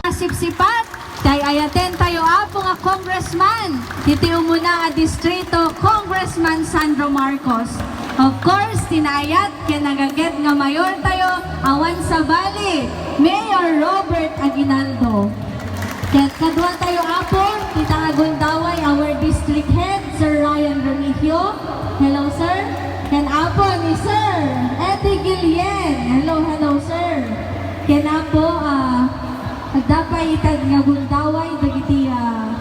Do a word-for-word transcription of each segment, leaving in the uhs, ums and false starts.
Sipsipat, tay ayaten tayo, Apo, nga congressman, iti umuna a distrito, Congressman Sandro Marcos. Of course, ti naayat ken nagaget nga mayor tayo, awan sabali, Mayor Robert Aguinaldo. Ket kadua tayo, Apo, ita nga gundaway, our district head, Sir Ryan Remigio. Hello, sir. Ken apo ni Sir Eddie Guillen. Hello, hello, sir. Ken apo, ah, adda pay ita nga gundaway dagiti, ah,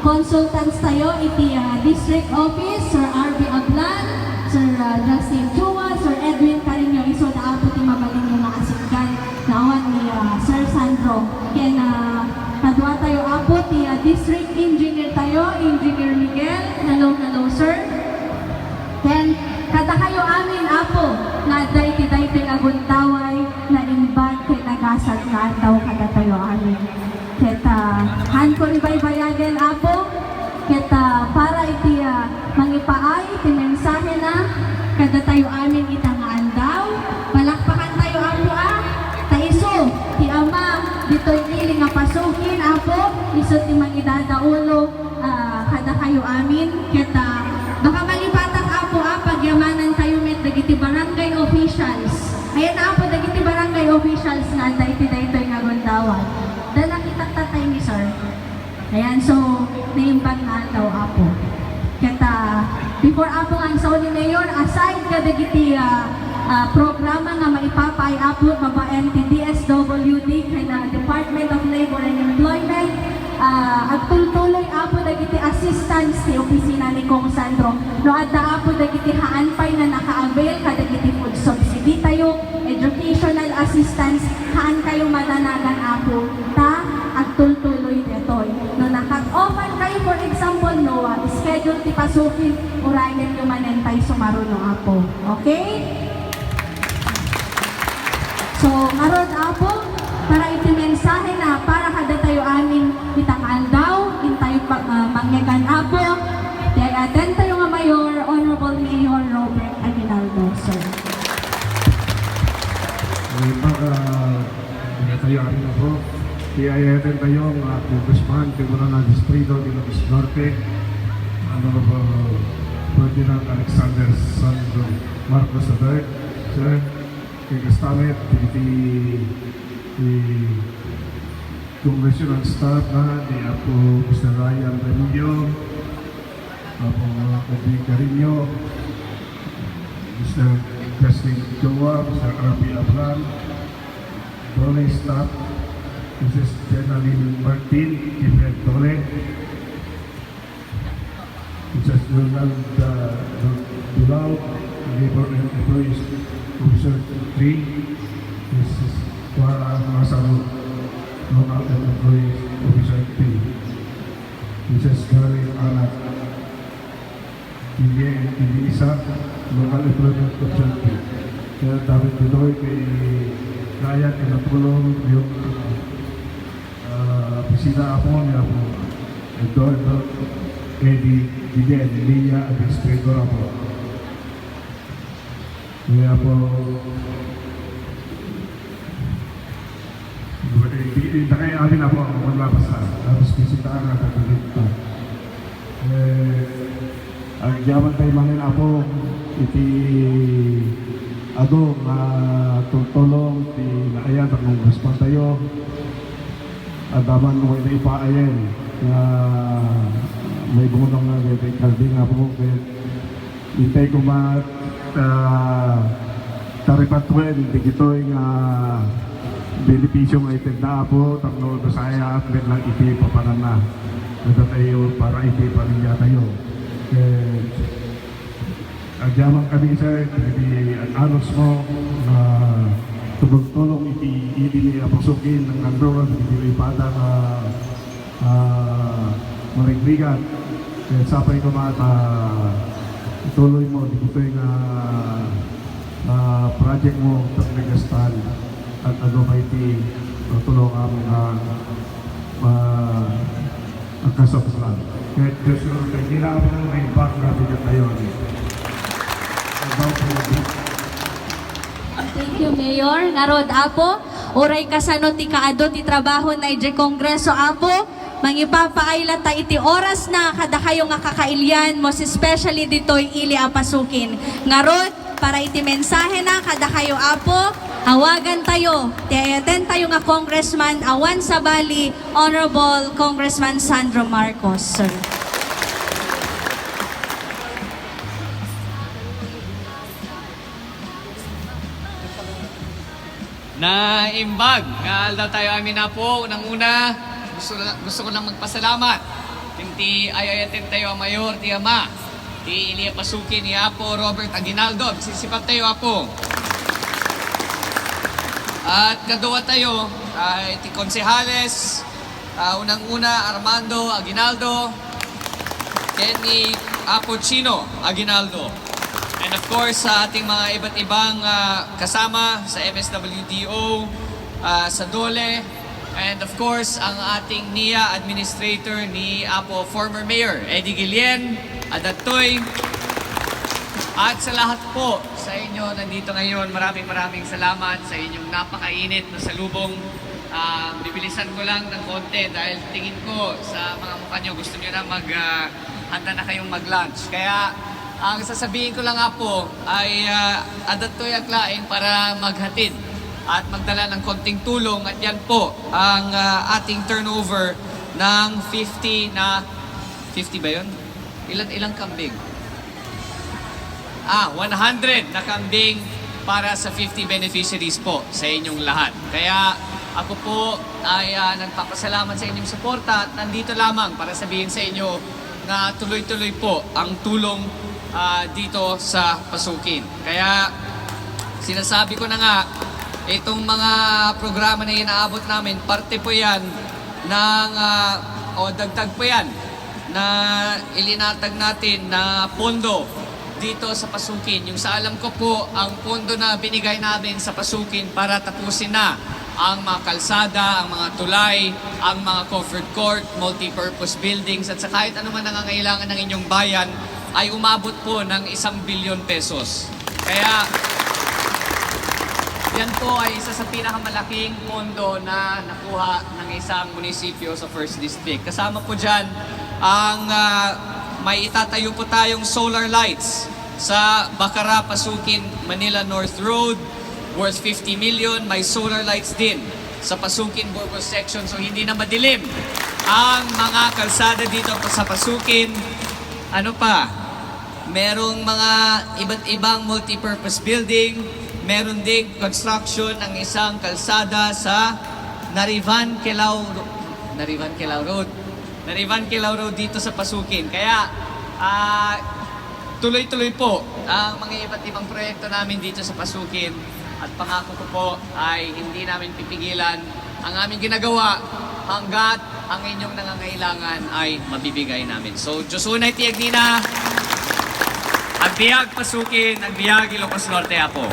consultants tayo iti, ah, district office, Sir R B Ablan, Sir, ah, Justin Chua, Sir Edwin Carino, isu da apo ti mabalin nga naasitgan nga awan ni, ah, Sir Sandro. Ken, ah, kadua tayo, Apo, ti, ah, district engineer tayo, Engineer Miguel. Hello, hello, sir. Ken kadakayo amin, Apo, nga adda iti daytoy nga gundaway, naimbag ken nagasat nga addaw kadatayo amin. Ket, ah, haanko ribaybayagen, Apo, ket, ah, para iti, ah, mangipaay ti mensahena kadatayo amin ita nga aldaw. Palakpakan tayo, Apo, a. Ta isu ti ama ditoy ili nga pasukin, Apo, isu ti mangidadaulo, ah, kadakayo amin. Ket, ah, baka malipatak, Apo, a, pagyamanan tayo met dagiti barangay officials. Ayan, Apo, dagiti barangay officials nga adda iti daytoy nga gundaway. Da nakitak tatay ni sir. Ayan, so, naimbag nga aldaw, Apo. Ket, ah, before, Apo, nga agsao ni Mayor, aside kadagiti, ah, ah, programa nga maipapaay, Apo, babaen ti D S W D ken, ah, Department of Labor and Employment, ah, agtultuloy, Apo, dagiti assistance ti opisina ni Cong Sandro. No adda, Apo, dagiti haan pay nga naka-avail kadagiti food subsidy tayo, educational assistance, haan kayo madanagan, Apo, ta agtultuloy detoy. No naka-cut-offan kayo, for example, no, ah, schedule ti pasukin, urayenyo manen tay sumaruno, Apo. Okay? So, ngarud, Apo, para iti mensahe na para kadatayo amin ita nga aldaw, intayo pa, ah, mangyagan, Apo, ti ay-ayaten tayo nga Mayor, Honorable Mayor Robert Aguinaldo, sir. Ay, baka, tayo, ano na po, ti ay-ayaten tayo nga Congressman, ti una nga distrito, ti Ilocos Norte, Honorable Ferdinand Alexander Sandro Marcos the third, sir, ti kasta met, ti, ti, ti congressional staff na, ni Apo Mister Ryan Remigio, Apo Eddie Carino, Mister Justin Chua, Mister R P Ablan, Dole staff, Missus Jenalyn Martin, Chief Head Dole, Missus Ronald, uh, Dulao, Labor and Employees Officer three, Missus Clara Masaro, Local and Employees Officer three, Missus Gary Anak, Hindi, hindi isa, Local Employment Officer three. Kaya dapat ditoy kay Ryan, kinatulong yung, ah, opisina, Apo, ni Apo Eduardo Eddie Guillen, Linya Administrator, Apo. Ni Apo, hindi, hindi na kayo amin, Apo, ang wala basta. Tapos bisita nga, pagkakita. Eh, agyaman tayo manen, Apo, iti adu nga tultulong ti naayat a congressman tayo. Adda man way naipaayen nga maibunong nga daytoy kalding, Apo, ket intay koma, ah, taripatuen dagitoy nga benepisio nga itedna, Apo, tapno nasayaat met lang iti papananna. Kadatayo para iti pamilya tayo. Ket agyaman kami, sir, iti annos mo nga tumultulong iti idi ni Apo Sukin, nangngannurot iti ipada nga, ah, marigrigat. Ket sapay koma ta ituloy mo ditoy nga, ah, project mo, Pagregastan, at ano pa iti tutulong mo nga, ah, ang kasapslan. Ket Diyos nga kay kinapang may bakla ti katayon. Ang bawang Thank you, Mayor. Ngarud, Apo, Uray kasano ti kaadu ti trabahona idiay Kongreso, Apo, mangipapaay latta iti orasna kadakayo nga kakailian, most especially ditoy ili a pasukin. Ngarud, para iti mensahena kadakayo, Apo, awagantayo ti ayatentayo nga congressman awan sabali, Honorable Congressman Sandro Marcos, sir. Naimbag nga aldawtayo amin, Apo. Unang-una, gusto, gusto ko lang magpasalamat iti ay-ayaten tayo a mayor, ti ama, ti ili a pasukin ni Apo Robert Aguinaldo. Sisipat tayo, Apo. At kadua tayo, ah, iti konsehales, ah, unang-una, Armando Aguinaldo, ken ni Apo Chino Aguinaldo. And of course, sa ating mga iba't ibang, ah, kasama sa M S W D O, ah, sa DOLE, and of course, ang ating NIA administrator ni Apo former Mayor Eddie Guillen, adattoy. At sa lahat po sa inyo nandito ngayon, maraming maraming salamat sa inyong napakainit na salubong. Ah, bibilisan ko lang ng konti dahil tingin ko sa mga mukha nyo, gusto nyo na mag, ah, handa na kayong mag-lunch. Kaya ang sasabihin ko lang, Apo, ay, ah, adattoy ak laeng para maghatid at magdala ng konting tulong, at yan po ang, ah, ating turnover ng fifty na, fifty ba yun? Ilan, ilang kambing? Ah, one hundred na kambing para sa fifty beneficiaries po sa inyong lahat. Kaya ako po ay, ah, nagpapasalamat sa inyong suporta at nandito lamang para sabihin sa inyo na tuloy-tuloy po ang tulong, ah, dito sa pasukin. Kaya sinasabi ko na nga, itong mga programa na inaabot namin, parte po yan ng, ah, o dagdag po yan na ilinatag natin na pondo dito sa pasukin. Yung sa alam ko po, ang pondo na binigay namin sa pasukin para tapusin na ang mga kalsada, ang mga tulay, ang mga covered court, multipurpose buildings, at sa kahit anuman nangangailangan ng inyong bayan, ay umabot po ng isang bilyon pesos. Kaya yan po ay isa sa pinakamalaking pondo na nakuha ng isang munisipyo sa First District. Kasama po dyan ang, ah, may itatayo po tayong solar lights sa Bacara, Pasukin, Manila North Road, worth fifty million. May solar lights din sa Pasukin, Burgos section. So, hindi na madilim ang mga kalsada dito sa Pasukin. Ano pa? Merong mga iba't ibang multipurpose building. Meron ding construction ng isang kalsada sa Narivan Kelao Ro-, Narivan Kelao Road. Narivan Kelao Road dito sa Pasukin. Kaya, ah, tuloy-tuloy po ang mga iba't ibang proyekto namin dito sa Pasukin. At pangako ko po ay hindi namin pipigilan ang aming ginagawa hanggat ang inyong nangangailangan ay mabibigay namin. So, Diyos unay ti agnina. Agbiag Pasukin, agbiag Ilocos Norte, Apo.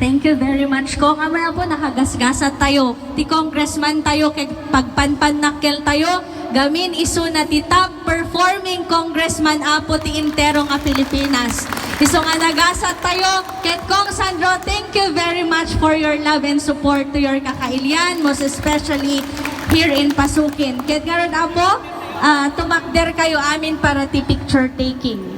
Thank you very much, Kong. Ammona po, nakagasgasat tayo. Ti congressman tayo, kay pagpanpannakkel tayo, gamin isuna ti top performing congressman, Apo, ti intero nga Pilipinas. Isu nga nagasat tayo, ket Kong Sandro, thank you very much for your love and support to your kakailian, most especially here in Pasukin. Ket ngarud, Apo, ah, tumakder kayo amin para ti picture taking.